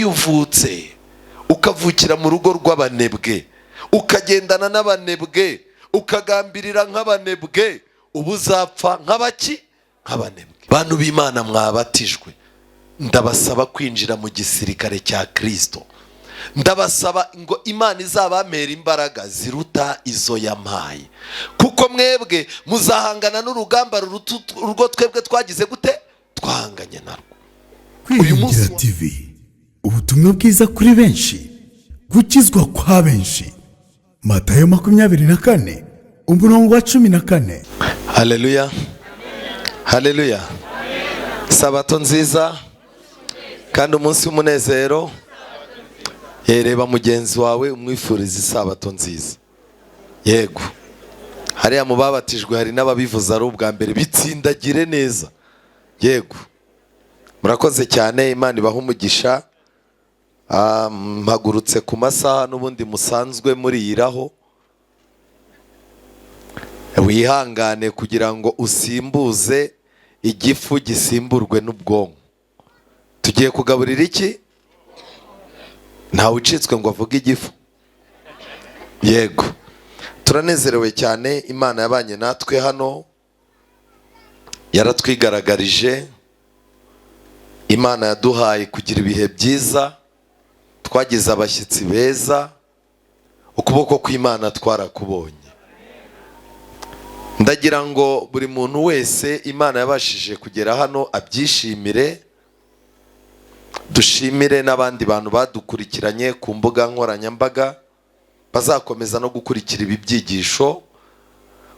Iyo uvutse ukavukira mu rugo rw'abanebwe, ukagendana n'abanebwe, ukagambirira nk'abanebwe, uba uzapfa nk'abaki? Nk'abanebwe. Bantu b'Imana mwabatijwe, ndabasaba kwinjira mu gisirikare cya Kirisito. Ndabasaba ngo Imana izabamera imbaraga ziruta izo yampaye, kuko mwebwe muzahangana n'urugamba ruruta urwo twebwe twagize gute? Twahanganye narwo. Uyu munsi Kwiringira TV, ubutumwa bwiza kuri benshi, gukizwa kwa benshi. Matayo 24, umurongo wa 14. Haleluya, haleluya! Sabato nziza kandi umunsi w'umunezero. Reba mugenzi wawe umwifuriza isabato nziza. Yego, hariya mu babatijwe hari n'ababivuze ari ubwa mbere, bitsindagire neza. Yego, murakoze cyane, Imana ibaha umugisha. Mpagurutse ku masaha n'ubundi musanzwe muriyiraho. Wihangane kugira ngo usimbuze igifu gisimburwe n'ubwonko. Tugiye kugaburira iki? Ntawe ucitswe ngo avuge igifu. Yego, turanezerewe cyane. Imana yabanye natwe hano, yaratwigaragarije. Imana yaduhaye kugira ibihe byiza, twagize abashyitsi beza, ukuboko kw'Imana twarakubonye. Ndagira ngo buri muntu wese Imana yabashije kugera hano abyishimire. Dushimire n'abandi bantu badukurikiranye ku mbuga nkoranyambaga, bazakomeza no gukurikira ibi byigisho,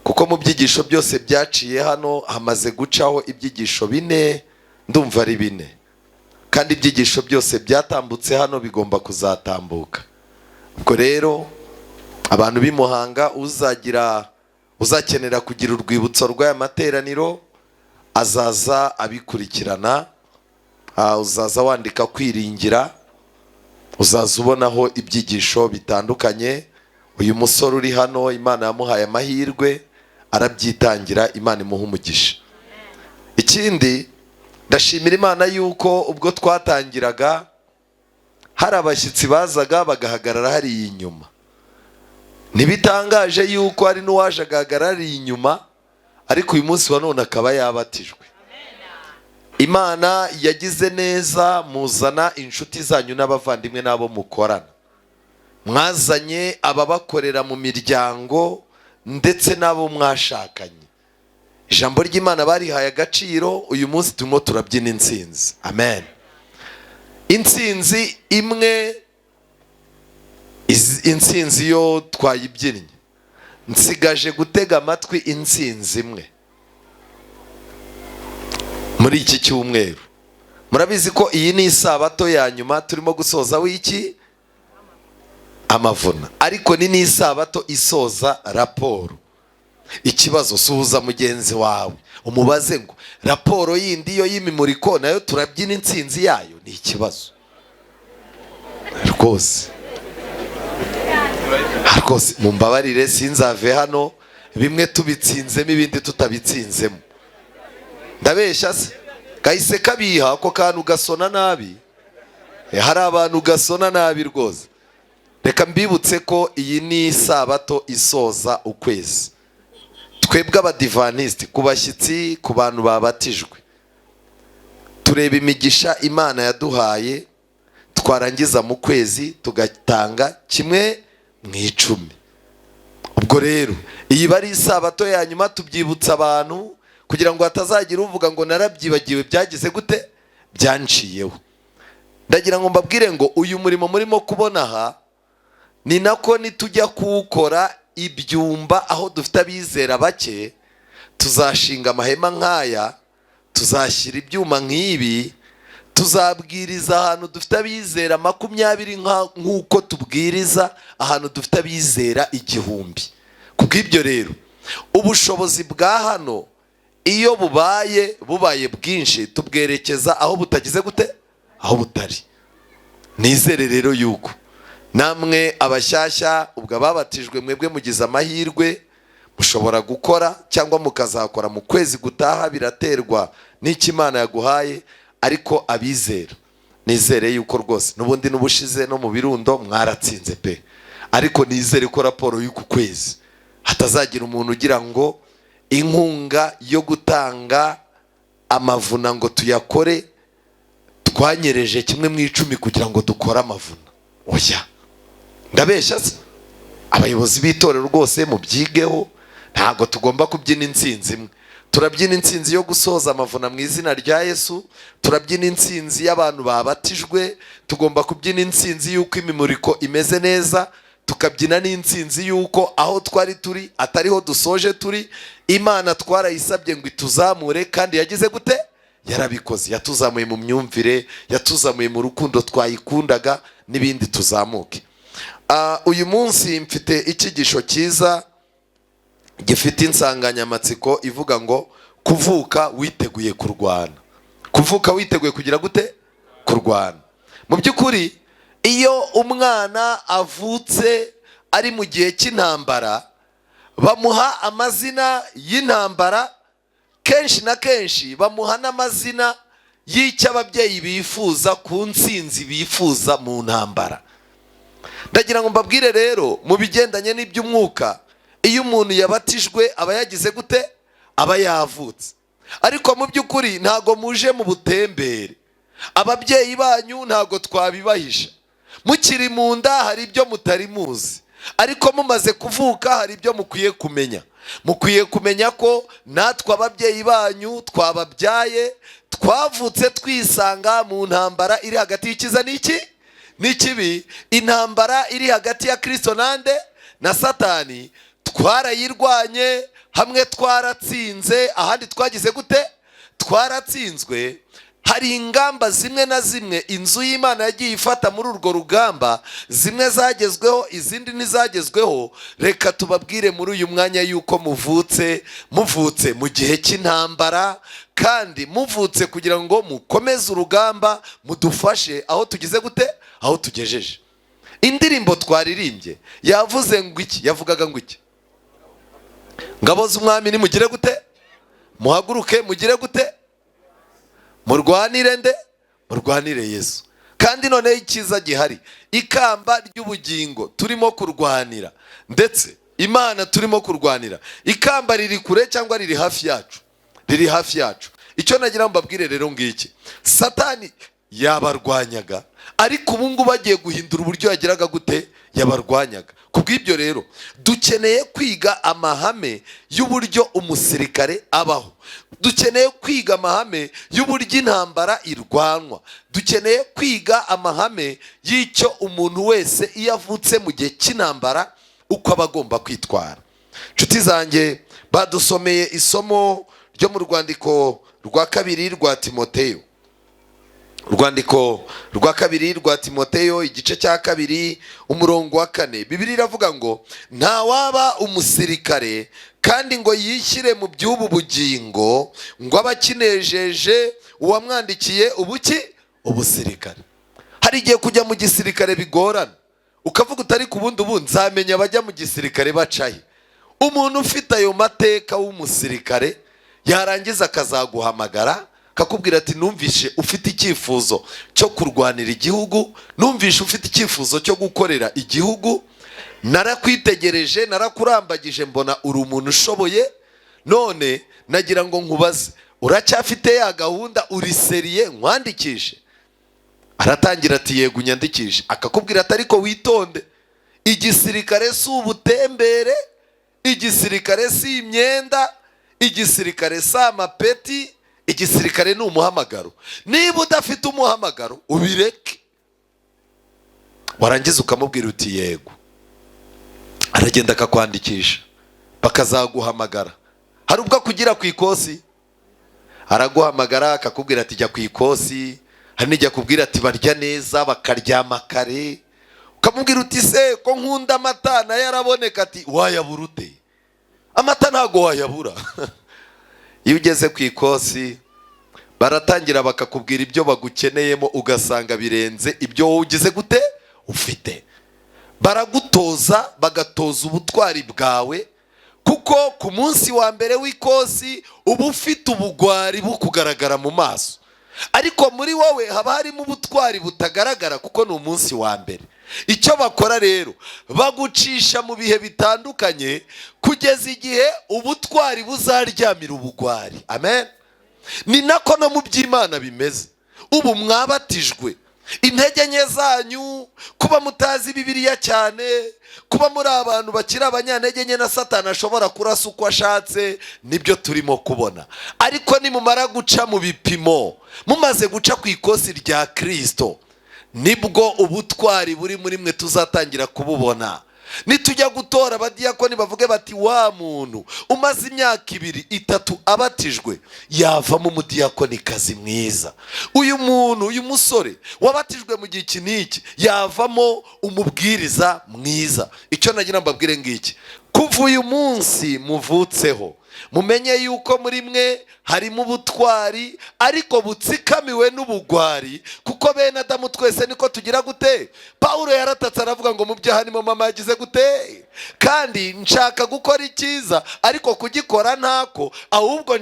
kuko mu byigisho byose byaciye hano hamaze gucaho ibyigisho bine, ndumva ari bine, kandi ibyigisho byose byatambutse hano bigomba kuzatambuka. Ubwo rero abantu b'i Muhanga, uzagira uzakenera kugira urwibutso rw'aya materaniro azaza abikurikirana. Uzaza wandika Kwiringira, uzaza ubonaho ibyigisho bitandukanye. Uyu musore uri hano, Imana yamuhaye amahirwe arabyitangira, Imana imuha umugisha. Ikindi, ndashimira Imana yuko ubwo twatangiraga hari abashyitsi bazaga bagahagarara hariya inyuma. Ntibitangaje yuko hari n'uwaje agahagarara hariya inyuma, ariko uyu munsi wa none akaba yabatijwe. Imana yagize neza, muzana inshuti zanyu n'abavandimwe n'abo mukorana, mwazanye ababakorera mu miryango ndetse n'abo mwashakanye. Ijambo ry'Imana barihaye agaciro. Uyu munsi turimo turabyina intsinzi. Amen. Intsinzi imwe, intsinzi yo twayibyinnye, nsigaje gutega amatwi intsinzi imwe muri iki cyumweru. Murabizi ko iyi ni isabato ya nyuma turimo gusoza w'iki amavuna, ariko ni n'isabato isoza raporo. Ikibazo, suhuza mugenzi wawe umubaze ngo raporo yindi yo y'imimuriko nayo turabyina intsinzi yayo? Ni ikibazo rwose rwose. Mumbabarire, sinzave hano bimwe tubitsinzemo ibindi tutabitsinzemo. Ndabeshya se? Kahise kabiha ako kantu gasona nabi. Hari abantu gasona nabi rwose. Reka mbibutse ko iyi ni isabato isoza ukwezi. Twebwe Abadivanisiti, ku bashyitsi, ku bantu babatijwe, tureba imigisha Imana yaduhaye, twarangiza mu kwezi tugatanga 1/10. Ubwo rero iyi iba ari isabato ya nyuma tubyibutsa abantu kugira ngo hatazagira uvuga ngo narabyibagiwe, byagize gute, byanciyeho. Ndagira ngo mbabwire ngo uyu murimo murimo kubona aha ni nako nitujya kuwukora ibyumba aho dufite abizera bake, tuzashinga amahema nk'aya, tuzashyira ibyuma nk'ibi, tuzabwiriza ahantu dufite abizera 20 nk'uko tubwiriza ahantu dufite abizera 1000. Kubw'ibyo rero, ubushobozi bwa hano iyo bubaye bwinshi, tubwerekeza aho butagize gute, aho butari. Nizere rero yuko namwe abashyashya, ubwo ababatijwe mwebwe mugize amahirwe, mushobora gukora cyangwa mukazakora mu kwezi gutaha, biraterwa n'icyo Imana yaguhaye. Ariko abizera Nizere yuko rwose n'ubundi n'ubushize no mu birundo mwaratsinze pe, ariko nizere ko raporo y'uku kwezi hatazagira umuntu ugira ngo inkunga yo gutanga amavuna ngo tuyakore twanyereje 1/10 kugira ngo dukore amavuna. Oya, ndabeshya se? Abayobozi b'itorero rwose mubyigeho, ntabwo tugomba kubyina intsinzi imwe. Turabyina intsinzi yo gusoza amavuna mu izina rya Yesu, turabyina intsinzi y'abantu babatijwe, tugomba kubyina intsinzi y'uko imimuriko imeze neza, tukabyina n'intsinzi y'uko aho twari turi atariho dusoje turi. Imana twarayisabye ngo ituzamure, kandi yagize gute? Yarabikoze. Yatuzamuye mu myumvire, yatuzamuye mu rukundo twayikundaga n'ibindi, tuzamuke. Uyu munsi mfite icyigisho cyiza gifite insanganyamatsiko ivuga ngo kuvuka witeguye kurwana. Kuvuka witeguye kugira gute? Kurwana. Mu by'ukuri iyo umwana avutse ari mu gihe cy'intambara, bamuha amazina y'intambara. Kenshi na kenshi bamuha n'amazina y'icyo ababyeyi bifuza ku ntsinzi bifuza mu ntambara. Ndagira ngo mbabwire rero, mu bigendanye n'iby'umwuka, iyo umuntu yabatijwe aba yagize gute? Aba yavutse. Ariko mu by'ukuri ntago muje mu butembere. Ababyeyi banyu ntago twabibahisha, mukiri mu nda hari ibyo mutari muzi, ariko mumaze kuvuka hari ibyo mukwiye kumenya. Mukwiye kumenya ko natwe ababyeyi banyu twababyaye twavutse twisanga mu ntambara iri hagati y'ikiza n'iki n'ikibi, intambara iri hagati ya Kristo nande na Satani. Twarayirwanye, hamwe twaratsinze, ahandi twagize gute? Twaratsinzwe. Hari ingamba zimwe na zimwe inzu y'Imana yagiye ifata muri urwo rugamba, zimwe zagezweho, izindi ntizagezweho. Reka tubabwire muri uyu mwanya yuko muvutse, muvutse mu gihe cy'intambara, kandi muvutse kugira ngo mukomeze urugamba, mudufashe aho tugize gute, aho tugejeje. Indirimbo twaririmbye yavuze ngo iki? Yavugaga ngo iki? Ngabo z'umwami nimugire gute? Muhaguruke, mugire gute? Murwanire nde? Murwanire Yesu. Kandi noneho icyiza gihari, ikamba ry'ubugingo turimo kurwanira, ndetse Imana turimo kurwanira, ikamba riri kure cyangwa riri hafi yacu? Riri hafi yacu. Icyo nagira ngo mbabwire rero ngiki: Satani yabarwanyaga, ariko ubu ngubu agiye guhindura uburyo yagiraga gute? Yabarwanyaga. Ku bw'ibyo rero dukeneye kwiga amahame y'uburyo umusirikare abaho, dukeneye kwiga amahame y'uburyo intambara irwanwa, dukeneye kwiga amahame y'icyo umuntu wese iyo avutse mu gihe cy'intambara uko aba agomba kwitwara. Inshuti zanjye, badusomeye isomo ryo mu rwandiko rwa kabiri rwa Timoteyo, urwandiko rwa kabiri rwa Timoteyo, igice cya 2, umurongo wa 4. Bibiliya iravuga ngo ntawaba umusirikare kandi ngo yishyire mu by'ubu bugingo ngo abe akinejeje uwamwandikiye ubuki ubusirikare. Hari igihe kujya mu gisirikare bigorana, ukavuga utari ku bundi, ubu nzamenya abajya mu gisirikare bacaye. Umuntu ufite ayo mateka w'umusirikare yarangiza akazaguhamagara kakubwira ati numvishe ufite icyifuzo cyo kurwanira igihugu, numvishe ufite icyifuzo cyo gukorera igihugu, narakwitegereje, narakurambagije, mbona uri umuntu ushoboye, none nagira ngo nkubaze, uracyafite ya gahunda? Uri sérieux? Nkwandikishe? Aratangira ati yego, unyandikishe. Akakubwira ati ariko witonde, igisirikare si ubutembere, igisirikare si imyenda, igisirikare si amapeti, igisirikare ni umuhamagaro. Niba udafite umuhamagaro ubireke. Warangiza ukamubwira uti yego. Aragenda akakwandikisha, bakazaguhamagara. Hari ubwo akugira ku ikosi, araguhamagara akakubwira ati jya ku ikosi. Hari n'igihe akubwira ati barya neza, bakaryama kare. Ukamubwira uti se ko nkunda amata, nayo araboneka? Ati wayabura ute? Amata ntabwo wayabura. Iyo ugeze ku ikosi baratangira bakakubwira ibyo bagukeneyemo, ugasanga birenze ibyo wowe ugize gute ufite. Baragutoza, bagatoza ubutwari bwawe, kuko ku munsi wa mbere w'ikosi uba ufite ubugwari bukugaragara mu maso. Ariko muri wowe haba harimo ubutwari butagaragara, kuko ni umunsi wa mbere. Icyo bakora rero, bagucisha mu bihe bitandukanye kugeza igihe ubutwari buzaryamira ubugwari. Amen. Ni nako no mu by'Imana bimeze. Ubu mwabatijwe, intege nke zanyu, kuba mutazi Bibiliya cyane, kuba muri abantu bakiri abanyantege nke na Satani ashobora kurasa uko ashatse, nibyo turimo kubona. Ariko nimumara guca mu bipimo, mumaze guca ku ikosi rya Kirisito, nibwo ubutwari buri muri mwe tuzatangira kububona. Nitujya gutora abadiyakoni, bavuge bati: "Wa muntu umaze imyaka 2, 3 abatijwe yavamo umudiyakonikazi mwiza. Uyu muntu, uyu musore wabatijwe mu gihe iki n'iki yavamo umubwiriza mwiza." Icyo nagira mbabwire ngiki: kuva uyu munsi muvutseho, mumenye yuko muri mwe harimo ubutwari, ariko butsikamiwe n'ubugwari, kuko bene Adamu twese niko tugira gute. Pawulo yaratatse, aravuga ngo: "Mu byaha nimo mama yagize gute? Kandi nshaka gukora icyiza, ariko kugikora ntako, ahubwo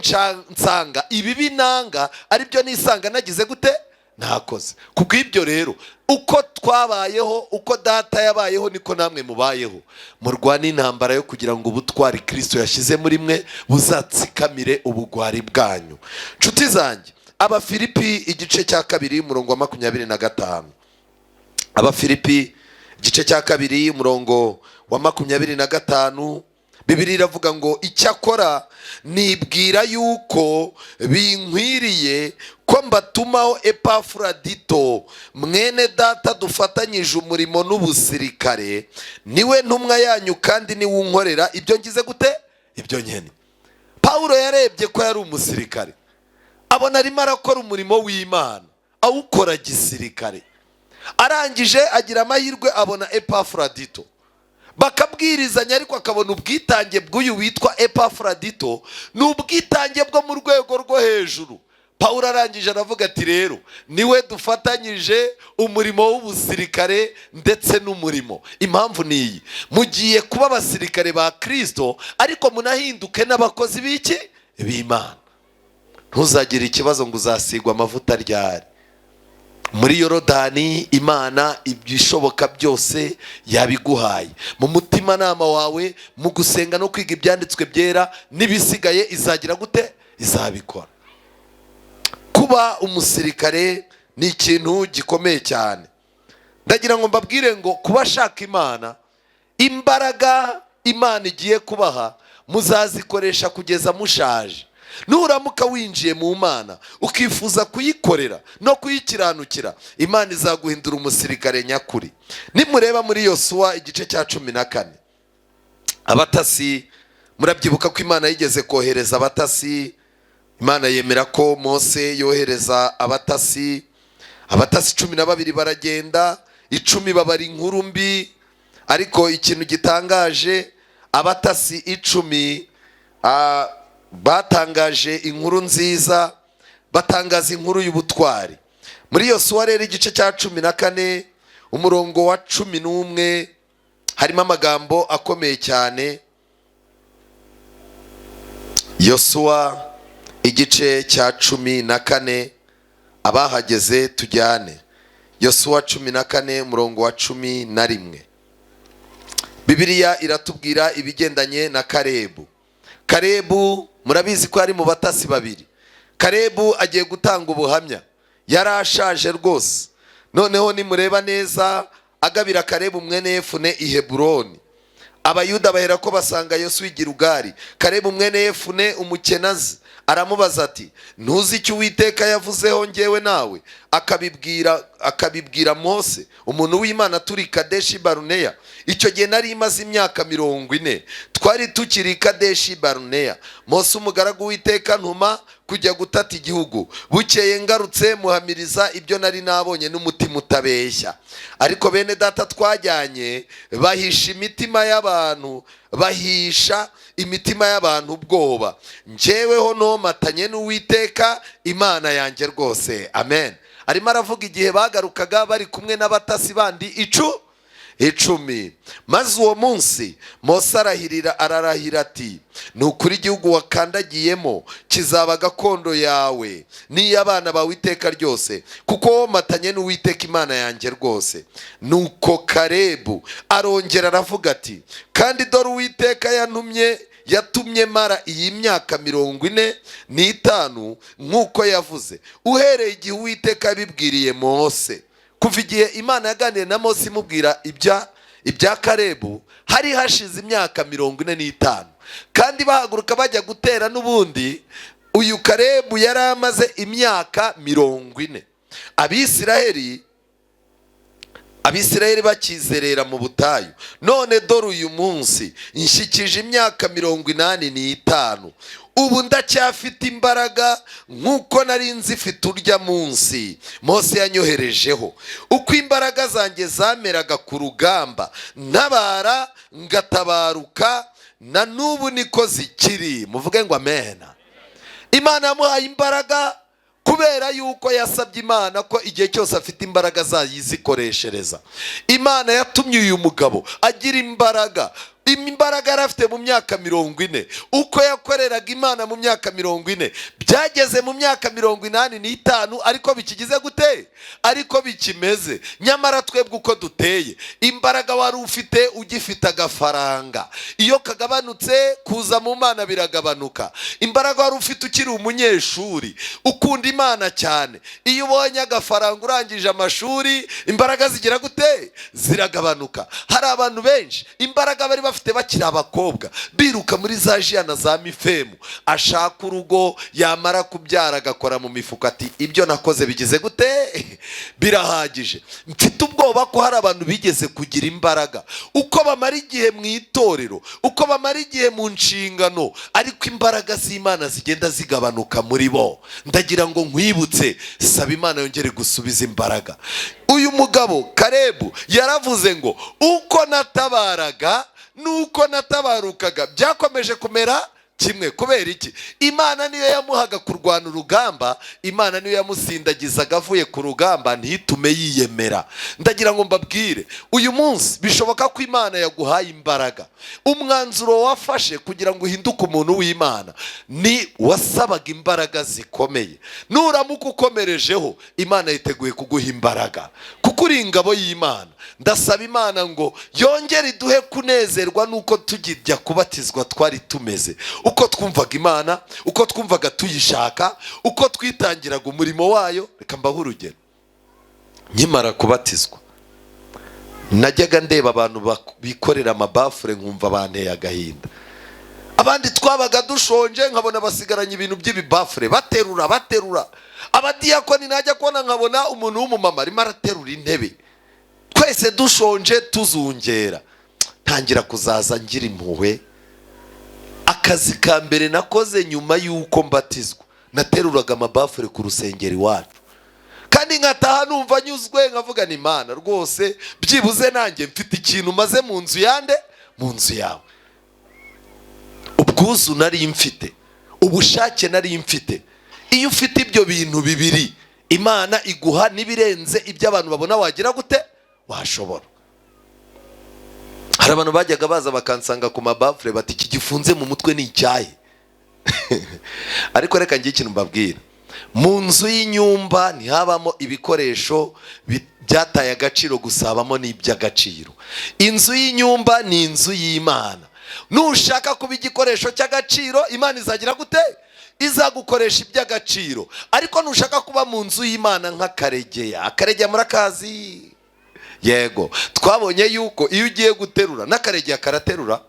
nsanga ibibi nanga aribyo nisanga nagize gute? Nakoze." Kubw'ibyo rero, uko twabayeho, uko data yabayeho, niko namwe mubayeho. Murwane intambara yo kugira ngo ubutwari Kirisito yashyize muri mwe buzatsikamire ubugwari bwanyu. Nshuti zanjye, Abafilipi igice cya 2, umurongo wa 25. Abafilipi igice cya 2, umurongo wa 25, Bibiliya iravuga ngo: "Icyakora nibwira yuko binkwiriye ko mbatumaho Epafuradito, mwene data dufatanyije umurimo n'ubusirikare, niwe ntumwa yanyu kandi niwe unkorera ibyo ngize gute? Ibyo nkene." Pawulo yarebye ko yari umusirikare, abona arimo arakora umurimo w'Imana, awukora gisirikare. Arangije agira amahirwe abona Epafuradito, bakabwirizanya, ariko akabona ubwitange bw'uyu witwa Epafuradito ni ubwitange bwo mu rwego rwo hejuru. Pawulo arangije aravuga ati: "Rero niwe dufatanyije umurimo w'ubusirikare ndetse n'umurimo." Impamvu ni iyi: mugiye kuba abasirikare ba Kirisito, ariko munahinduke n'abakozi b'iki? B'Imana. Ntuzagire ikibazo ngo uzasigwa amavuta ryari. Muri Yorodani Imana ibishoboka byose yabiguhaye. Mu mutimanama wawe, mu gusenga no kwiga Ibyanditswe Byera, n'ibisigaye izagira gute? Izabikora. Kuba umusirikare ni ikintu gikomeye cyane. Ndagira ngo mbabwire ngo kuba ashaka Imana, imbaraga Imana igiye kubaha muzazikoresha kugeza mushaje. Nuramuka winjiye mu Mana, ukifuza kuyikorera no kuyikiranukira, Imana izaguhindura umusirikare nyakuri. Nimureba muri Yosuwa igice cya 14, abatasi, murabyibuka ko Imana yigeze kohereza abatasi. Imana yemera ko Mose yohereza abatasi. Abatasi 12 baragenda, 10 babara inkuru mbi. Ariko ikintu gitangaje, abatasi 10 batangaje inkuru nziza, batangaza inkuru y'ubutwari. Muri Yosuwa rero igice cya 14, umurongo wa 11, harimo amagambo akomeye cyane. Yosuwa igice cya 14, abahageze tujyane. Yosuwa 14, umurongo wa 11, Bibiliya iratubwira ibigendanye na Karebu. Karebu murabizi ko ari mu batasi babiri. Karebu agiye gutanga ubuhamya, yari ashaje rwose. Noneho nimureba neza, agabira Karebu mwene Yefune i Heburoni, Abayuda bahera ko basanga Yosuwa i Gilugali. Karebu mwene Yefune Umukenazi aramubaza ati: "Ntuzi icyo Uwiteka yavuzeho ngewe nawe, akabibwira Mose umuntu w'Imana turi Kadeshi Baruneya? Icyo gihe nari imaze imyaka 40, twari tukiri Kadeshi Baruneya. Mose umugaragu w'Uwiteka ntuma kujya gutata igihugu. Bukeye ngarutse muhamiriza ibyo nari nabonye n'umutima utabeshya. Ariko bene data twajyanye bahisha imitima y'abantu, bahisha imitima y'abantu ubwoba. Njyeweho nomatanye n'Uwiteka Imana yanjye rwose." Amen. Arimo aravuga igihe bagarukaga bari kumwe n'abatasi bandi. 10. Maze uwo munsi Mose arahirira, ararahira ati: "Ni ukuri igihugu wakandagiyemo kizaba gakondo yawe n'iy'abana bawe iteka ryose, kuko womatanye n'Uwiteka Imana yanjye rwose." Nuko Karebu arongera aravuga ati: "Kandi dore Uwiteka yantumye, yatumye mara iyi myaka 45 nk'uko yavuze, uhereye igihe Uwiteka yabibwiriye Mose." Kuva igihe Imana yaganiriye na Mose imubwira ibya Karebu, hari hashize imyaka 45. Kandi bahaguruka bajya gutera n'ubundi, uyu Karebu yari amaze imyaka 40. Abisiraheli bakizerera mu butayu. "None dore uyu munsi nshyikije imyaka 85, ubu ndacyafite imbaraga nk'uko nari nzifite urya munsi Mose yanyoherejeho. Uko imbaraga zanjye zameraga ku rugamba, ntabara ngatabaruka, na n'ubu niko zikiri." Muvuge ngo amena. Imana yamuhaye imbaraga kubera yuko yasabye Imana ko igihe cyose afite imbaraga zayizikoreshereza. Imana yatumye uyu mugabo agira imbaraga. Imbaraga yari afite mu myaka 40, uko yakoreraga Imana mu myaka 40, byageze mu myaka 85 ariko bikigize gute? Ariko bikimeze. Nyamara twebwe uko duteye, imbaraga wari ufite ugifite agafaranga, iyo kagabanutse kuza mu Mana biragabanuka. Imbaraga wari ufite ukiri umunyeshuri ukunda Imana cyane, iyo ubonye agafaranga urangije amashuri, imbaraga zigira gute? Ziragabanuka. Hari abantu benshi imbaraga bari bafite bakiri abakobwa, biruka muri za jiya na za mifemu, ashaka urugo, yamara kubyara agakora mu mifuka ati: "Ibyo nakoze bigize gute? Birahagije." Mfite ubwoba ko hari abantu bigeze kugira imbaraga, uko bamara igihe mu itorero, uko bamara igihe mu nshingano, ariko imbaraga z'Imana zigenda zigabanuka muri bo. Ndagira ngo nkwibutse, saba Imana yongere gusubiza imbaraga. Uyu mugabo Karebu yaravuze ngo: "Uko natabaraga nuko natabarukaga byakomeje kumera kimwe." Kubera iki? Imana niyo yamuhaga kurwana urugamba, Imana niyo yamusindagizaga avuye ku rugamba, ntitume yiyemera. Ndagira ngo mbabwire, uyu munsi bishoboka ko Imana yaguhaye imbaraga. Umwanzuro wafashe kugira ngo uhinduke umuntu w'Imana ni wasabaga imbaraga zikomeye. Nuramuka ukomerejeho, Imana yiteguye kuguha imbaraga kuko uri ingabo y'Imana. Ndasaba Imana ngo yongere iduhe kunezerwa nuko tujya kubatizwa twari tumeze, uko twumvaga Imana, uko twumvaga tuyishaka, uko twitangiraga umurimo wayo. Reka mbahe urugero. Nkimara kubatizwa, najyaga ndeba abantu bikorera amabafure nkumva banteye agahinda. Abandi twabaga dushonje, nkabona basigaranye ibintu by'ibibafure baterura baterura. Abadiyakoni, najya kubona nkabona umuntu w'umumama arimo araterura intebe, twese dushonje tuzungera. Ntangira kuzaza ngira impuhwe. Akazi ka mbere nakoze nyuma y'uko mbatizwa, nateruraga amabafure ku rusengero iwacu, kandi nkataha numva nyuzwe, nkavuga ni Imana rwose, byibuze nanjye mfite ikintu maze mu nzu yande, mu nzu yawe. Ubwuzu nari mfite, ubushake nari mfite. Iyo ufite ibyo bintu bibiri, Imana iguha n'ibirenze ibyo abantu babona wagira gute, washobora. Hari abantu bajyaga baza bakansanga ku mabafure bati: "Iki gifunze mu mutwe ni icyahe?" Ariko reka ngire ikintu mbabwira: mu nzu y'inyumba ntihabamo ibikoresho byataye agaciro gusa, habamo n'iby'agaciro. Inzu y'inyumba ni inzu y'Imana. Nushaka kuba igikoresho cy'agaciro, Imana izagira gute? Izagukoresha iby'agaciro. Ariko nushaka kuba mu nzu y'Imana nk'akaregeya, akaregeya murakazi? Yego. Twabonye yuko iyo ugiye guterura, n'akaregeya karaterura?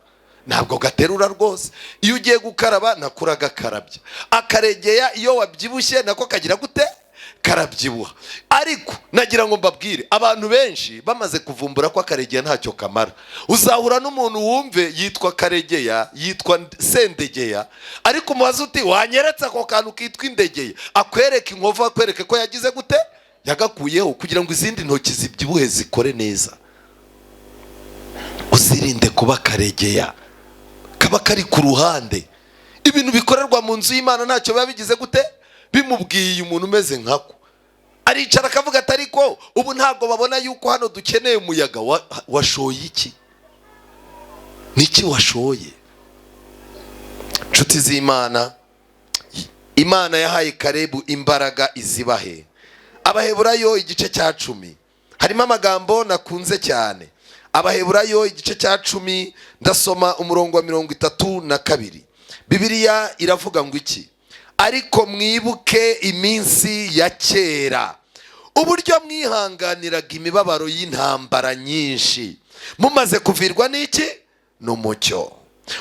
Ntabwo gaterura rwose. Iyo ugiye gukaraba, nako uragakarabya. Akaregeya iyo wabyibushye nako kagira gute? Karabyibuha. Ariko nagira ngo mbabwire, abantu benshi bamaze kuvumbura ko akaregeya ntacyo kamara. Uzahura n'umuntu wumve yitwa Karegeya, yitwa Sendegeya, ariko umubaze uti: "Wanyeretse ako kantu kitwa indegeya?" Akwereka inkovu, akwereke ko yagize gute? Yagakuyeho kugira ngo izindi ntoki zibyibuhe zikore neza. Uzirinde kuba karegeya, kaba kari ku ruhande. Ibintu bikorerwa mu nzu y'Imana ntacyo biba bigize gute, bimubwiye umuntu umeze nkako. Aricara akavuga ati ariko ubu ntabwo babona yuko hano dukeneye umuyaga. Washoye iki? Niki washoye? Nshuti z'Imana, Imana yahaye Kalebu imbaraga izibahe. Abaheburayo igice cya 10 harimo amagambo nakunze cyane. Abaheburayo igice cya 10 ndasoma umurongo wa 32. Bibiliya iravuga ngo iki? Ariko mwibuke iminsi ya kera, uburyo mwihanganiraga imibabaro y'intambara nyinshi, mumaze kuvirwa n'iki? N'umucyo.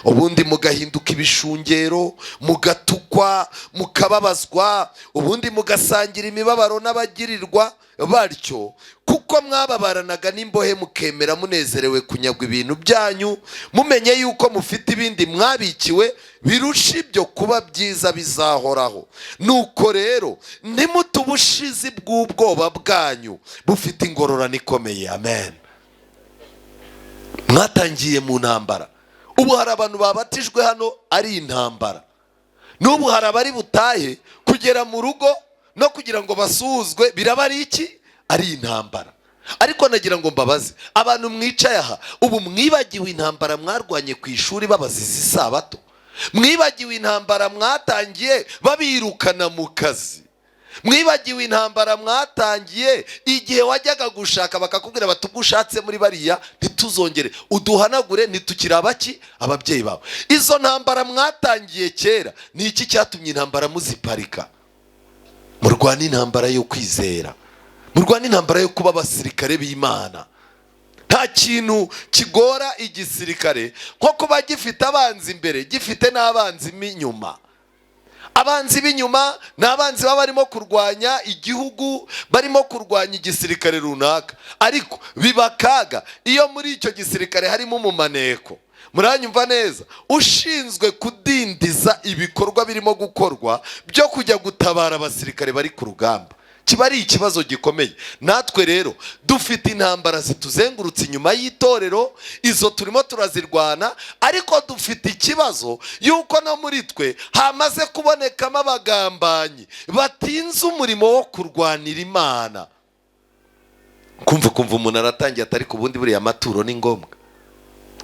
Ubundi mugahinduka ibishungero, mugatukwa, mukababazwa, ubundi mugasangira imibabaro n'abagirirwa batyo, kuko mwababaranaga n'imbohe mukemera munezerewe kunyagwa ibintu byanyu, mumenye yuko mufite ibindi mwabikiwe birusha ibyo kuba byiza bizahoraho. Nuko rero ntimute ubushizi bw'ubwoba bwanyu bufite ingororano ikomeye. Amen. Mwatangiye mu ntambara. Ubu hari abantu babatijwe hano ari intambara. N'ubu hari abari butahe kugera mu rugo no kugira ngo basuzwe biraba ari iki? Ari intambara. Ariko nagira ngo mbabaze abantu mwicaye aha, ubu mwibagiwe intambara mwarwanye ku ishuri babaziza isabato? Mwibagiwe intambara mwatangiye babirukana mu kazi? Mwibagiwe intambara mwatangiye igihe wajyaga gushaka bakakubwira bati ubwo ushatse muri bariya ntituzongere, uduhanagure, ntitukiri abaki ababyeyi bawe? Izo ntambara mwatangiye kera, ni iki cyatumye intambara muziparika? Murwane intambara yo kwizera, murwane intambara yo kuba abasirikare b'Imana. Nta kintu kigora igisirikare nko kuba gifite abanzi imbere, gifite n'abanzi b'inyuma. Abanzi b'inyuma ni abanzi baba barimo kurwanya igihugu, barimo kurwanya igisirikare runaka. Ariko biba akaga iyo muri icyo gisirikare harimo umumaneko, muranyumva neza, ushinzwe kudindiza ibikorwa birimo gukorwa byo kujya gutabara abasirikare bari ku rugamba. Kiba ari ikibazo gikomeye. Natwe rero dufite intambara zituzengurutse inyuma y'itorero, izo turimo turazirwana, ariko dufite ikibazo yuko no muri twe hamaze kubonekamo abagambanyi batinze umurimo wo kurwanira Imana. Kumva umuntu aratangiye atari ku bundi, buriya amaturo ni ngombwa,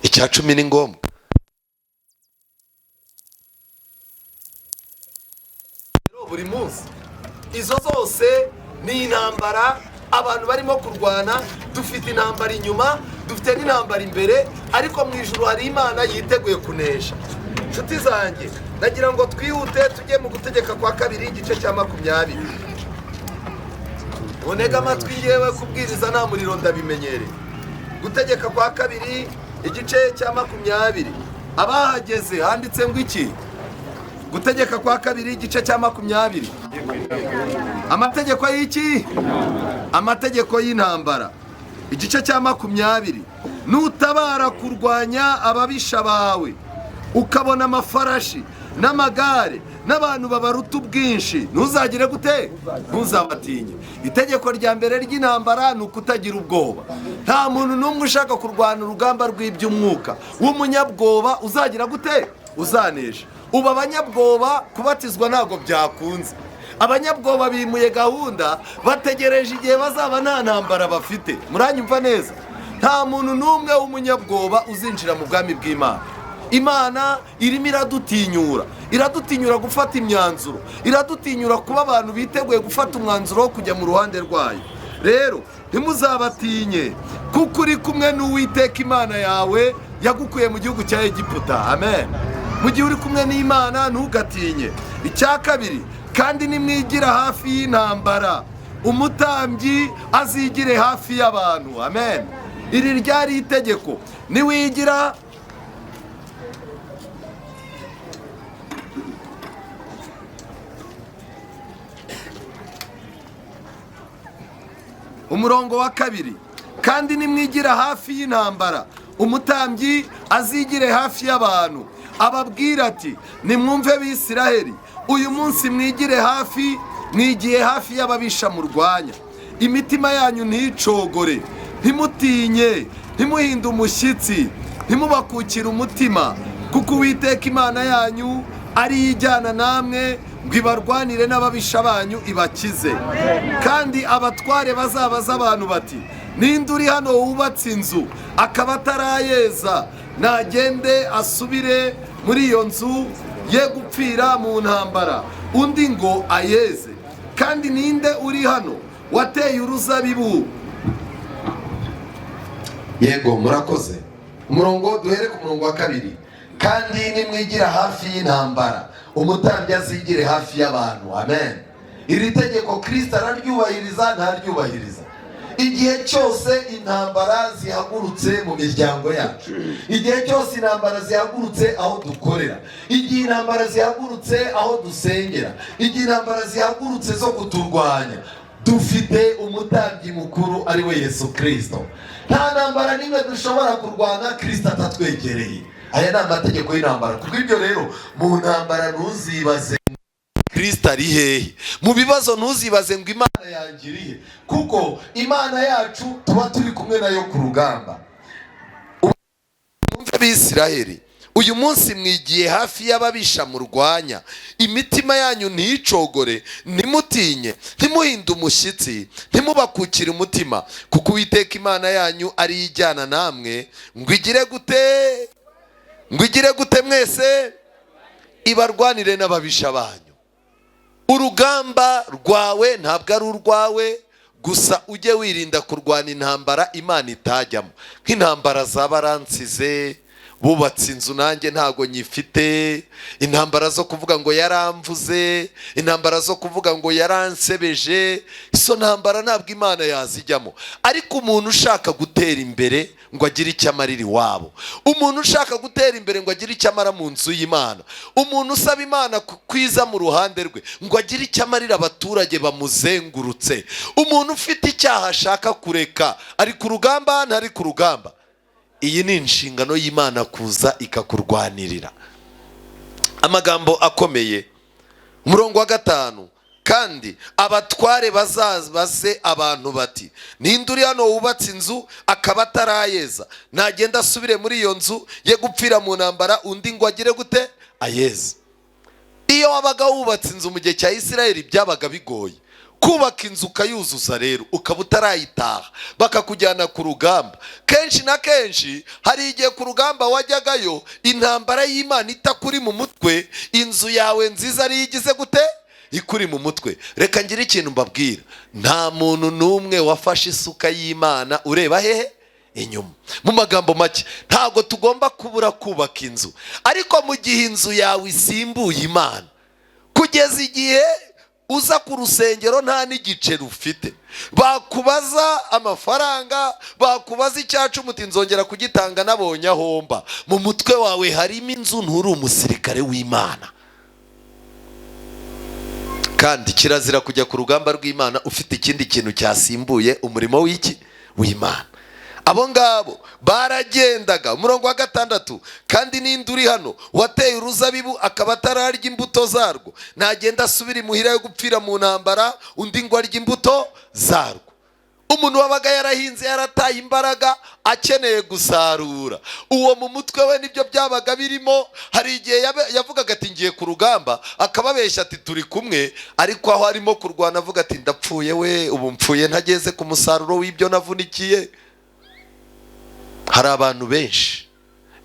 icya 10 ni ngombwa. Buri munsi izo zose ni intambara abantu barimo kurwana. Dufite intambara inyuma, dufite n'intambara imbere, ariko mu ijuru hari Imana yiteguye kunesha. Nshuti zanjye, nagira ngo twihute tujye mu gutegeka kwa kabiri igice cya 20. Unega amatwi yewe, kubwiriza nta muriro ndabimenyereye. Gutegeka kwa kabiri igice cya 20. Abahageze handitse ngo iki? Gutegeka kwa kabiri igice cya 20. Amategeko y'iki? Amategeko y'intambara. Igice cya 20. Nutabara kurwanya ababisha bawe, ukabona amafarashi n'amagare n'abantu babaruta ubwinshi, ntuzagire gute? Ntuzabatinye. Itegeko rya mbere ry'intambara ni ukutagira ubwoba. Nta muntu n'umwe ushaka kurwana urugamba rw'iby'umwuka w'umunyabwoba uzagira gute? Uzanesha. Ubu abanyabwoba kubatizwa ntabwo byakunze. Abanyabwoba bimuye gahunda, bategereje igihe bazaba nta ntambara bafite. Muranyumva neza? Nta muntu n'umwe w'umunyabwoba uzinjira mu bwami bw'Imana. Imana irimo iradutinyura, iradutinyura gufata imyanzuro, iradutinyura kuba abantu biteguye gufata umwanzuro wo kujya mu ruhande rwayo. Rero ntimuzabatinye, kuko uri kumwe n'Uwiteka Imana yawe yagukuye mu gihugu cya Egiputa. Amen. Mu gihe uri kumwe n'Imana ntugatinye. Icya kabiri, kandi nimwigira hafi y'intambara, umutambyi azigire hafi y'abantu. Amen. Iri ryari itegeko. Niwigira umurongo wa 2, kandi nimwigira hafi y'intambara, umutambyi azigire hafi y'abantu, ababwira ati nimwumve Bisiraheli, uyu munsi mwigire hafi, mwigiye hafi y'ababisha murwanya. Imitima yanyu nticogore, ntimutinye, ntimuhinde umushyitsi, ntimubakukire umutima, kuko Uwiteka Imana yanyu ari ijyana namwe Ngo ibarwanire n'ababisha banyu, ibakize. Kandi abatware bazabaza abantu bati: "Ninde uri hano wubatse inzu akaba atarayeza? Nagende asubire muri iyo nzu, ye gupfira mu ntambara, undi ngo ayeze. Kandi ninde uri hano wateye uruzabibu?" Yego, murakoze. Umurongo, duhere ku murongo wa 2. Kandi nimwigira hafi y'intambara, umutambyi azigire hafi y'abantu. Amen. Iri tegeko Kirisita araryubahiriza, ntaryubahiriza? Igihe cyose intambara zihagurutse mu miryango yacu, igihe cyose intambara zihagurutse aho dukorera, igihe intambara zihagurutse aho dusengera, igihe intambara zihagurutse zo kuturwanya, dufite umutambyi mukuru, ari we Yesu Kirisito. Nta ntambara n'imwe dushobora kurwana Kirisito atatwegereye. Aya ni amategeko y'intambara. Kuko ibyo rero, mu ntambara ntuzibaze Kirisito ari hehe, mu bibazo ntuzibaze ngo Imana yangiriye, kuko Imana yacu tuba turi kumwe nayo ku rugamba. Mwumve Bisiraheli, uyu munsi mwigiye hafi y'ababisha murwanya. Imitima yanyu nticogore, ntimutinye, ntimuhinde umushyitsi, ntimubakukire umutima, kuko Uwiteka Imana yanyu ariyo ijyana namwe ngo igire gute? Ngo igire gute mwese? Ibarwanire n'ababisha banyu. Urugamba rwawe ntabwo ari urwawe gusa. Ujye wirinda kurwana intambara Imana itajyamo, nk'intambara za baransize bubatse inzu nanjye ntago nyifite, intambara zo kuvuga ngo yaramvuze, intambara zo kuvuga ngo yaransebeje. Izo ntambara ntabwo Imana yazijyamo. Ariko umuntu ushaka gutera imbere ngo agire icyo amarira iwabo, umuntu ushaka gutera imbere ngo agire icyo amara mu nzu y'Imana, umuntu usaba Imana kwiza mu ruhande rwe ngo agire icyo amarira abaturage bamuzengurutse, umuntu ufite icyaha ashaka kureka, ari ku rugamba, ntari ku rugamba, iyi ni inshingano y'Imana kuza ikakurwanirira. Amagambo akomeye, umurongo wa 5. Kandi abatware bazabaze abantu bati: "Ninde uri hano wubatse inzu akaba atarayeza? Nagenda asubire muri iyo nzu, ye gupfira mu ntambara, undi ngo agire gute? Ayeze." Iyo wabaga wubatse inzu mu gihe cya Isirayeli, byabaga bigoye kubaka inzu ukayuzuza, rero ukaba utarayitaha, bakakujyana ku rugamba. Kenshi na kenshi hari igihe ku rugamba wajyagayo intambara y'Imana itakuri mu mutwe, inzu yawe nziza ariyo igize gute? Ikuri mu mutwe. Reka ngire ikintu mbabwira: nta muntu n'umwe wafashe isuka y'Imana ureba hehe? Inyuma. Mu magambo make, ntabwo tugomba kubura kubaka inzu, ariko mu gihe inzu yawe isimbuye Imana, kugeza igihe uza ku rusengero nta n'igiceri ufite, bakubaza amafaranga, bakubaza icyacu, umuti nzongera kugitanga nabonye ahomba, mu mutwe wawe harimo inzu, nturi umusirikare w'Imana. Kandi kirazira kujya ku rugamba rw'Imana ufite ikindi kintu cyasimbuye umurimo w'iki? W'Imana. Abo ngabo baragendaga. Umurongo wa 6. Kandi ninde uri hano wateye uruzabibu akaba atararya imbuto zarwo? Nagenda asubira imuhira, yo gupfira mu ntambara, undi ngo arye imbuto zarwo. Umuntu wabaga yarahinze, yarataye imbaraga, akeneye gusarura, uwo mu mutwe we nibyo byabaga birimo. Hari igihe yavugaga ati: "Ngiye ku rugamba," akababeshya ati: "Turi kumwe," ariko aho arimo kurwana avuga ati: "Ndapfuye we, ubu mpfuye ntageze ku musaruro w'ibyo navunikiye." Hari abantu benshi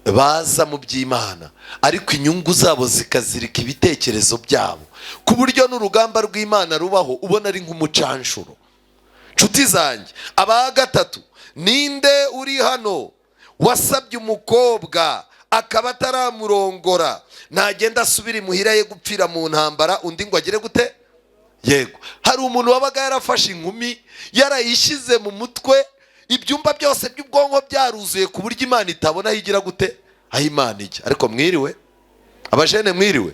baza mu by'Imana, ariko inyungu zabo zikazirika ibitekerezo byabo, ku buryo n'urugamba rw'Imana rubaho ubona ari nk'umucanshuro. Nshuti zanjye, aba gatatu: ninde uri hano wasabye umukobwa akaba ataramurongora? Nagenda asubira imuhira, ye gupfira mu ntambara, undi ngo agere gute? Yego. Hari umuntu wabaga yarafashe inkumi, yarayishyize mu mutwe, ibyumba byose by'ubwonko byaruzuye, ku buryo Imana itabona aho igira gute? Aho Imana ijya. Ariko mwiriwe, abajene, mwiriwe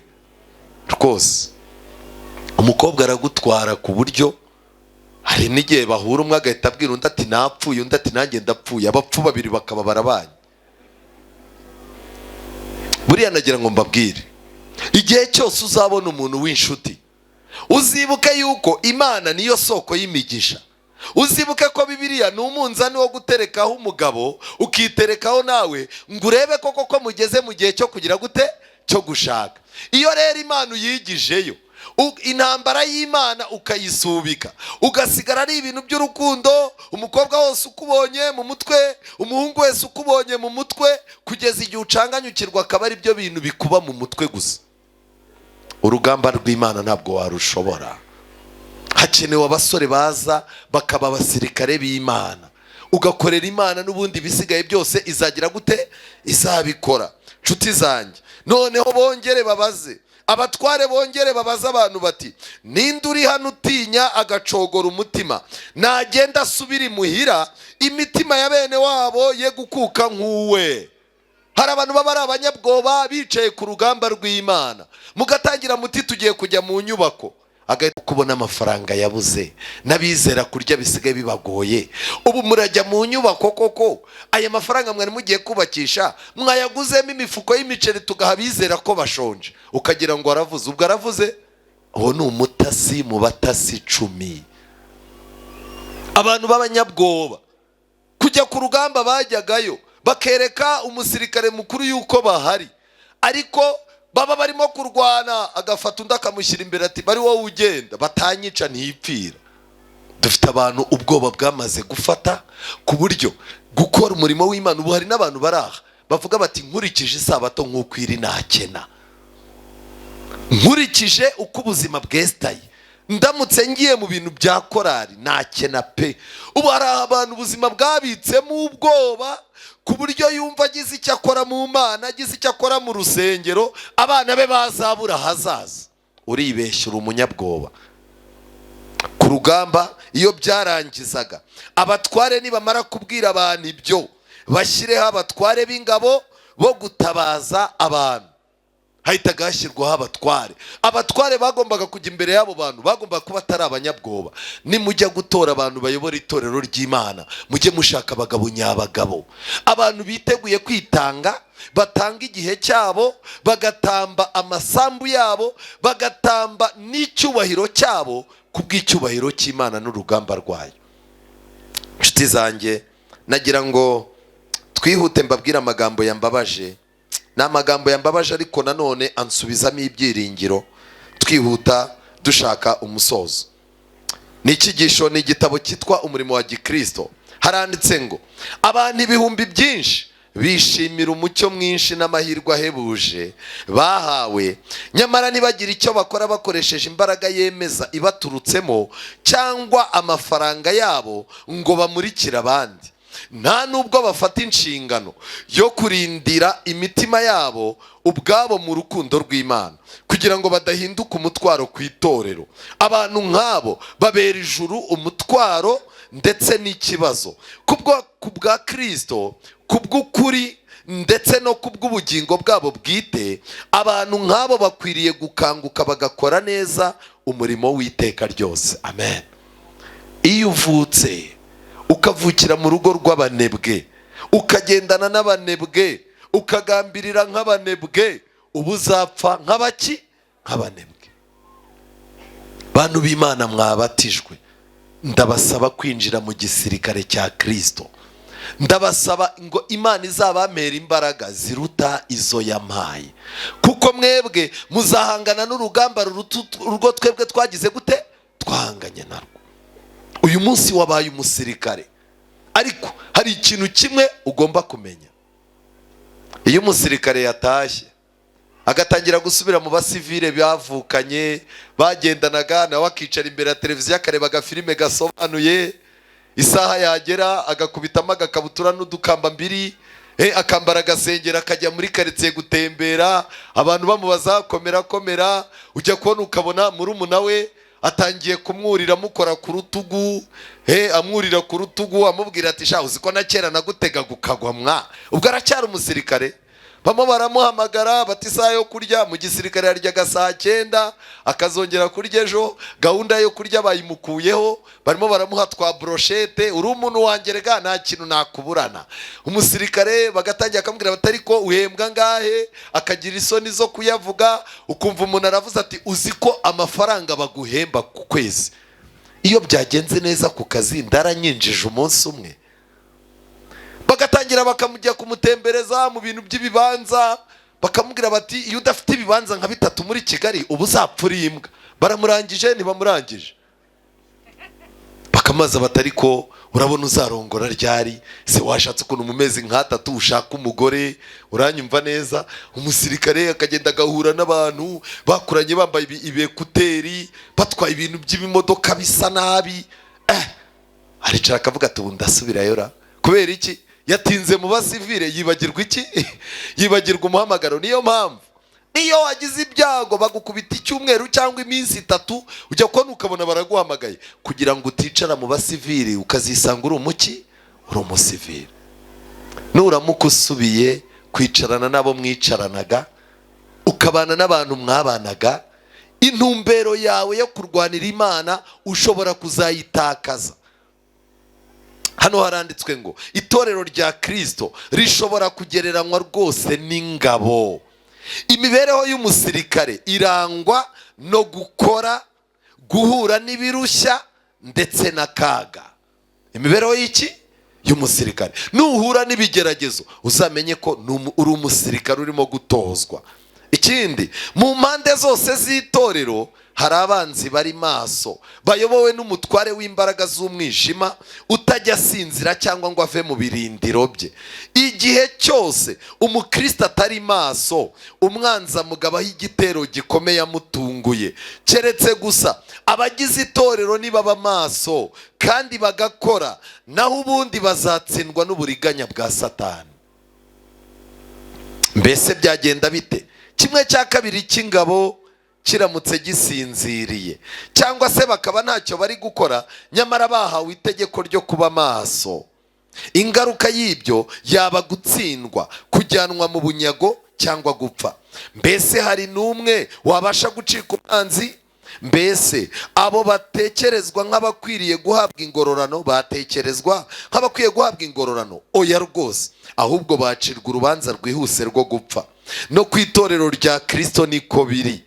rwose. Umukobwa aragutwara ku buryo hari n'igihe bahura, umwe agahita abwira undi ati: "Napfuye," undi ati: "Nanjye ndapfuye." Abapfu babiri bakaba barabanye. Buriya nagira ngo mbabwire, igihe cyose uzabona umuntu w'inshuti, uzibuke yuko Imana niyo soko y'imigisha. Uzibuke ko Bibiliya ni umunzani wo guterekaho umugabo, ukiterekaho nawe, ngo urebe koko ko mugeze mu gihe cyo kugira gute? Cyo gushaka. Iyo rero Imana uyigijeyo Intambara y'Imana ukayisubika, ugasigara ari ibintu by'urukundo. Umukobwa wose ukubonye mu mutwe, umuhungu wese ukubonye mu mutwe, kugeza igihe ucanganyukirwa, akaba ari byo bintu bikuba mu mutwe gusa. Urugamba rw'Imana ntabwo warushobora. Hakenewe abasore baza bakaba abasirikare b'Imana, ugakorera Imana, n'ubundi ibisigaye byose izagira gute? Izabikora. Nshuti zanjye, noneho bongere babaze abatware, bongere babaze abantu bati: "Ninde uri hano utinya agacogora umutima? Nagenda asubira imuhira, imitima ya bene wabo ye gukuka nk'uwe." Hari abantu baba ari abanyabwoba bicaye ku rugamba rw'Imana. Mugatangira muti: "Tugiye kujya mu nyubako," agahita kubona amafaranga yabuze, n'abizera kurya bisigaye bibagoye. Ubu murajya mu nyubako koko? Aya mafaranga mwari mugiye kubakisha mwayaguzemo imifuko y'imiceri, tugaha abizera ko bashonje. Ukagira ngo aravuze, ubwo aravuze. Uwo ni umutasi mu batasi 10. Abantu b'abanyabwoba, kujya ku rugamba bajyagayo bakereka umusirikare mukuru yuko bahari, ariko baba barimo kurwana, agafata undi akamushyira imbere, ati: "Bari wowe ugenda, batanyica ntipfira." Dufite abantu ubwoba bwamaze gufata ku buryo gukora umurimo w'Imana, ubu hari n'abantu bari aha bavuga bati: "Nkurikije isabato nk'uko iri nakena, nkurikije uko ubuzima bwesitaye, ndamutse ngiye mu bintu bya korari nakena pe." Ubu hari abantu ubuzima bwabitsemo ubwoba ku buryo yumva agize icyo akora mu Mana, agize icyo akora mu rusengero, abana be bazabura ahazaza. Uribeshya, uri umunyabwoba. Ku rugamba iyo byarangizaga, abatware nibamara kubwira abantu ibyo, bashyireho abatware b'ingabo bo gutabaza abantu. Hahitaga hashyirwaho abatware. Abatware bagombaga kujya imbere y'abo bantu, bagombaga kuba atari abanyabwoba. Nimujya gutora abantu bayobora itorero ry'Imana, mujye mushaka abagabo nyabagabo, abantu biteguye kwitanga, batanga igihe cyabo, bagatamba amasambu yabo, bagatamba n'icyubahiro cyabo ku bw'icyubahiro cy'Imana n'urugamba rwayo. Inshuti zanjye, nagira ngo twihute mbabwire amagambo yambabaje. Ni amagambo yambabaje, ariko nanone ansubizamo ibyiringiro. Twihuta dushaka umusozo. Ni icyigisho, ni igitabo cyitwa Umurimo wa Gikristo. Haranditse ngo: "Abantu ibihumbi byinshi bishimira umucyo mwinshi n'amahirwe ahebuje bahawe, nyamara ntibagire icyo bakora bakoresheje imbaraga yemeza ibaturutsemo cyangwa amafaranga yabo ngo bamurikire abandi. Nta nubwo bafata inshingano yo kurindira imitima yabo ubwabo mu rukundo rw'Imana kugira ngo badahinduka umutwaro ku itorero. Abantu nk'abo babera ijuru umutwaro ndetse n'ikibazo ku bwa Kirisito, ku bw'ukuri, ndetse no ku bw'ubugingo bwabo bwite. Abantu nk'abo bakwiriye gukanguka bagakora neza umurimo w'iteka ryose." Amen. Iyo uvutse, ukavukira mu rugo rw'abanebwe, ukagendana n'abanebwe, ukagambirira nk'abanebwe, uba uzapfa nk'abaki? Nk'abanebwe. Bantu b'Imana mwabatijwe, ndabasaba kwinjira mu gisirikare cya Kirisito. Ndabasaba ngo Imana izabampera imbaraga ziruta izo yampaye, kuko mwebwe muzahangana n'urugamba ruruta urwo twebwe twagize gute? Twahanganye narwo. Uyu munsi wabaye umusirikare, ariko hari ikintu kimwe ugomba kumenya: iyo umusirikare yatashye agatangira gusubira mu basivile bavukanye, bagendanaga nawe, akicara imbere ya televiziyo akareba agafilime gasobanuye, isaha yagera agakubitamo agakabutura n'udukamba mbiri, akambara agasengera, akajya muri karitsiye gutembera, abantu bamubaza: "Komera, komera." Ujya kubona ukabona murumuna we atangiye kumwurira, amukora ku rutugu, amwurira ku rutugu, amubwira ati: "Sha, uzi ko na kera nagutegaga ukagwa mwa?" Ubwo aracyari umusirikare. Bamwe baramuhamagara bati: "Isaha yo kurya." Mu gisirikare yaryaga saa 9, akazongera kurya ejo. Gahunda yo kurya bayimukuyeho, barimo baramuha twa brochette. "Uri umuntu wanjye rega, nta kintu nakuburana." Umusirikare bagatangira akamubwira bati: "Ariko uhembwa ngahe?" Akagira isoni zo kuyavuga. Ukumva umuntu aravuze ati: "Uzi ko amafaranga baguhemba ku kwezi, iyo byagenze neza ku kazi ndaranyinjije umunsi umwe?" Bagatangira bakamujya kumutembereza mu bintu by'ibibanza. Bakamubwira bati: "Iyo udafite ibibanza nka bitatu muri Kigali, uba uzapfa uri imbwa." Baramurangije? Ntibamurangije. Bakamaza bati: "Ariko urabona uzarongora ryari se? Washatse ukuntu mu mezi nk'atatu ushaka umugore?" Uranyumva neza? Umusirikare akagenda agahura n'abantu bakuranye bambaye ibekuteri, batwaye ibintu by'ibimodoka bisa nabi. Aricara akavuga ati: "Ubu ndasubirayo ra?" Kubera iki? Yatinze mu basivire, yibagirwa iki? Yibagirwa umuhamagaro. Niyo mpamvu iyo wagize ibyago bagukubita icyumweru cyangwa iminsi 3, ujya kubona ukabona baraguhamagaye, kugira ngo uticara mu basivili ukazisanga uri umuki, uri umusivili. Nuramuka usubiye kwicarana n'abo mwicaranaga, ukabana n'abantu mwabanaga, intumbero yawe yo kurwanira Imana ushobora kuzayitakaza. Hano haranditswe ngo itorero rya Kirisito rishobora kugereranywa rwose n'ingabo. Imibereho y'umusirikare irangwa no gukora, guhura n'ibirushya ndetse n'akaga. Imibereho y'iki? Y'umusirikare. Nuhura n'ibigeragezo, uzamenye ko uri umusirikare urimo gutozwa. Ikindi, mu mpande zose z'itorero hari abanzi bari maso, bayobowe n'umutware w'imbaraga z'umwijima, utajya asinzira cyangwa ngo ave mu birindiro bye. Igihe cyose umukristo atari maso, umwanzi amugabaho igitero gikomeye amutunguye. Keretse gusa abagize itorero nibaba maso kandi bagakora, naho ubundi bazatsindwa n'uburiganya bwa Satani. Mbese byagenda bite 1/2 cy'ingabo kiramutse gisinziriye, cyangwa se bakaba ntacyo bari gukora nyamara bahawe itegeko ryo kuba maso? Ingaruka y'ibyo yaba gutsindwa, kujyanwa mu bunyago cyangwa gupfa. Mbese hari n'umwe wabasha gucika umwanzi? Mbese abo batekerezwa nk'abakwiriye guhabwa ingororano, batekerezwa nk'abakwiye guhabwa ingororano? Oya rwose, ahubwo bacirwa urubanza rwihuse rwo gupfa. No ku itorero rya Kirisito niko biri.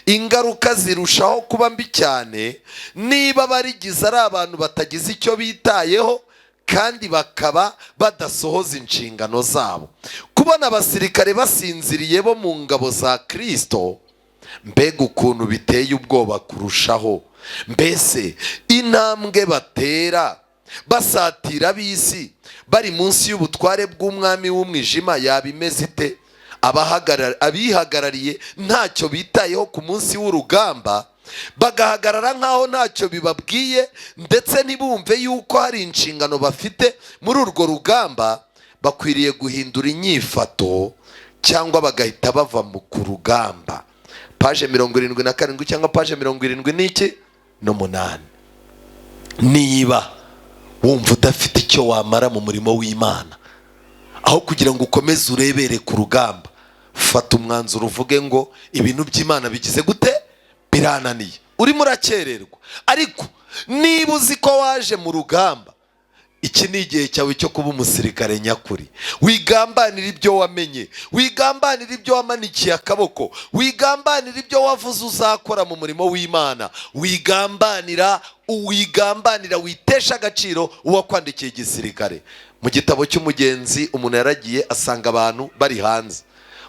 Ingaruka zirushaho kuba mbi cyane niba barigize ari abantu batagize icyo bitayeho kandi bakaba badasohoza inshingano zabo. Kubona abasirikare basinziriye bo mu ngabo za Kirisito, mbega ukuntu biteye ubwoba kurushaho! Mbese intambwe batera basatira ab'isi bari munsi y'ubutware bw'umwami w'umwijima yaba imeze ite? Abihagarariye ntacyo bitayeho ku munsi w'urugamba, bagahagarara nk'aho ntacyo bibabwiye, ndetse ntibumve yuko hari inshingano bafite muri urwo rugamba, bakwiriye guhindura inyifato cyangwa bagahita bava ku rugamba. Page 77 cyangwa page 78. Niba wumva udafite icyo wamara mu murimo w'Imana, aho kugira ngo ukomeze urebere ku rugamba, fata umwanzuro uvuge ngo: "Ibintu by'Imana bigize gute? Birananiye." Urimo urakererwa. Ariko niba uzi ko waje mu rugamba, iki ni igihe cyawe cyo kuba umusirikare nyakuri. Wigambanira ibyo wamenye, wigambanira ibyo wamanikiye akaboko, wigambanira ibyo wavuze uzakora mu murimo w'Imana, wigambanira, wigambanira, witesha agaciro uwakwandikiye igisirikare. Mu gitabo cy'umugenzi, umuntu yaragiye asanga abantu bari hanze,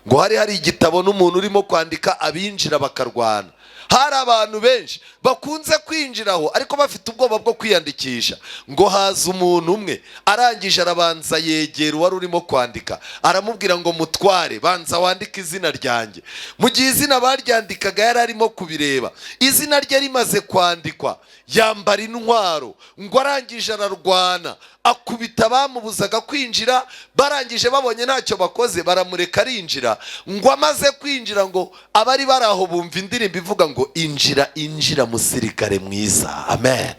ngo hari igitabo n'umuntu urimo kwandika abinjira bakarwana. Hari abantu benshi bakunze kwinjiraho ariko bafite ubwoba bwo kwiyandikisha. Ngo haza umuntu umwe, arangije arabanza yegera uwari urimo kwandika, aramubwira ngo: "Mutware, banza wandike izina ryanjye." Mu gihe izina baryandikaga yari arimo kubireba. Izina rye rimaze kwandikwa, yambara intwaro, ngo arangije ararwana, akubita abamubuzaga kwinjira. Barangije babonye ntacyo bakoze, baramureka arinjira. Ngo amaze kwinjira, ngo abari bari aho bumva indirimbo ivuga ngo: "Injira, injira, musirikare mwiza." Amen.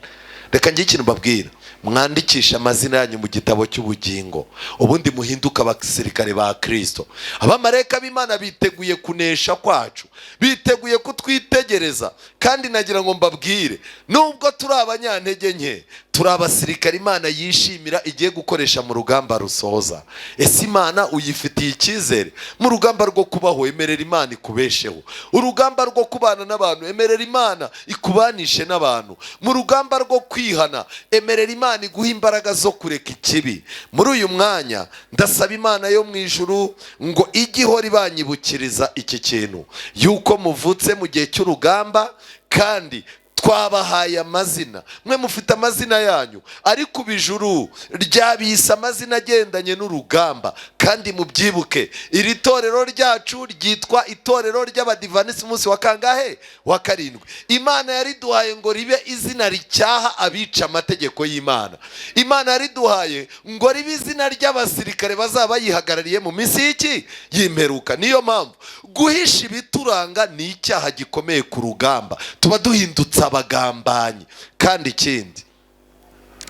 Reka ngire ikintu mbabwira: mwandikishe amazina yanyu mu gitabo cy'ubugingo, ubundi muhinduke abasirikare ba Kirisito. Abamarayika b'Imana biteguye kunesha kwacu, biteguye kutwitegereza. Kandi nagira ngo mbabwire, nubwo turi abanyantege nke, Turi abasirikare Imana yishimira, igiye gukoresha mu rugamba rusoza. Ese Imana uyifitiye icyizere? Mu rugamba rwo kubaho, emerera Imana ikubesheho. Urugamba rwo kubana n'abantu, emerera Imana ikubanishe n'abantu. Mu rugamba rwo kwihana, emerera Imana iguhe imbaraga zo kureka ikibi. Muri uyu mwanya ndasaba Imana yo mu ijuru ngo ijye ihora ibanyibukiriza iki kintu, yuko muvutse mu gihe cy'urugamba, kandi twabahaye amazina. Mwe mufite amazina yanyu, ariko ubu ijuru ryabise amazina agendanye n'urugamba. Kandi mubyibuke, iri torero ryacu ryitwa Itorero ry'Abadivanisi umunsi wa kangahe? Wa karindwi. Imana yariduhaye ngo ribe izina ricyaha abica amategeko y'Imana. Imana yariduhaye ngo ribe izina ry'abasirikare bazaba bayihagarariye mu minsi y'iki? Y'imperuka. Niyo mpamvu guhisha ibituranga ni icyaha gikomeye ku rugamba, tuba duhindutse abagambanyi. Kandi ikindi,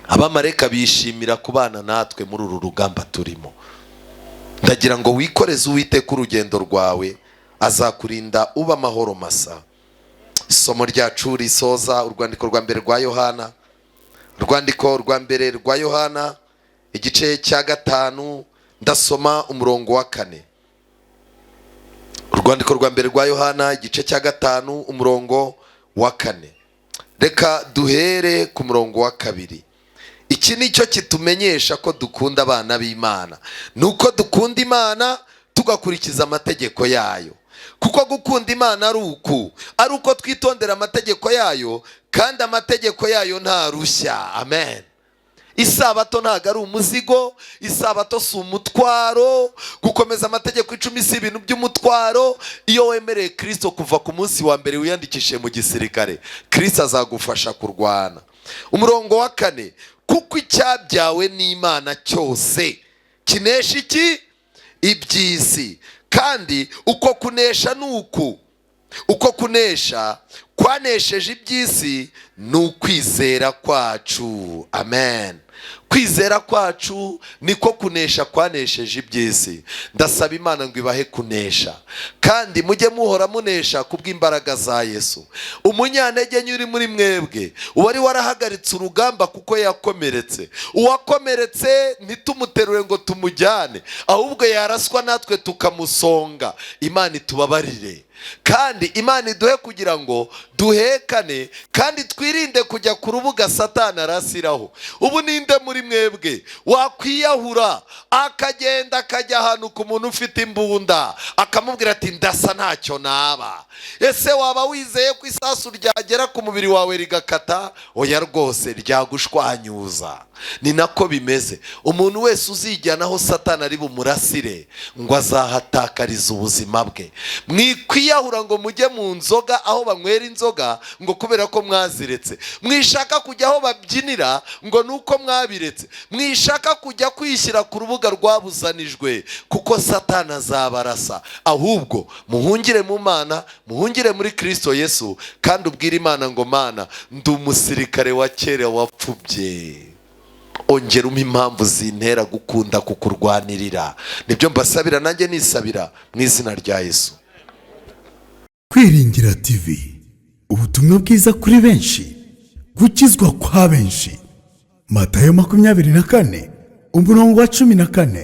abamarayika bishimira kubana natwe muri uru rugamba turimo. Ndagira ngo wikoreze Uwiteka urugendo rwawe, azakurinda uba amahoro masa. Isomo ryacu risoza, urwandiko rwa mbere rwa Yohana, urwandiko rwa mbere rwa Yohana, igice cya 5, ndasoma umurongo wa 4. Urwandiko rwa mbere rwa Yohana, igice cya 5, umurongo wa 4. Reka duhere ku murongo wa 2. Iki ni cyo kitumenyesha ko dukunda abana b'Imana, ni uko dukunda Imana tugakurikiza amategeko yayo. Kuko gukunda Imana ari uko twitondera amategeko yayo, kandi amategeko yayo nta rushya. Amen. Isabato ntabwo ari umuzigo, isabato si umutwaro. Gukomeza amategeko 10 si ibintu by'umutwaro. Iyo wemereye Kirisito kuva ku munsi wa mbere wiyandikishije mu gisirikare, Kirisito azagufasha kurwana. Umurongo wa 4: kuko icyabyawe n'Imana cyose kinesha iki? Iby'isi. Kandi uko kunesha ni uku, uko kunesha kwanesheje iby'isi ni ukwizera kwacu. Amen. Kwizera kwacu niko kunesha kwanesheje iby'isi. Ndasaba Imana ngo ibahe kunesha, kandi mujye muhora munesha kubw'imbaraga za Yesu. Umunyantege nke uri muri mwebwe, uwari warahagaritse urugamba kuko yakomeretse, uwakomeretse ntitumuterure ngo tumujyane, ahubwo yaraswa natwe tukamusonga. Imana itubabarire, kandi Imana iduhe kugira ngo duhekane, kandi twirinde kujya ku rubuga Satani arasiraho. Ubu ninde muri mwebwe wakwiyahura akagenda akajya ahantu ku muntu ufite imbunda, akamubwira ati ndasa ntacyo naba? Ese waba wizeye ko isasu ryagera ku mubiri wawe rigakata? Oya rwose, ryagushwanyuza. Ni nako bimeze, umuntu wese uzijyana aho Satani ari bumurasire ngo azahatakariza ubuzima bwe. Mwikwiyahura ngo mujye mu nzoga, aho banywera inzoga, ngo kubera ko mwaziretse. Mwishaka kujya aho babyinira ngo ni uko mwabiretse. Mwishaka kujya kwishyira ku rubuga rwabuzanijwe, kuko Satani azabarasa. Ahubwo muhungire mu Mana, muhungire muri Kirisito Yesu, kandi ubwire Imana ngo Mana, ndi umusirikare wa kera wapfubye, ongera umpe impamvu zintera gukunda kukurwanirira. Nibyo mbasabira, nanjye nisabira mu izina rya Yesu. Kwiringira TV, ubutumwa bwiza kuri benshi, gukizwa kwa benshi. Matayo 24, umurongo wa 14.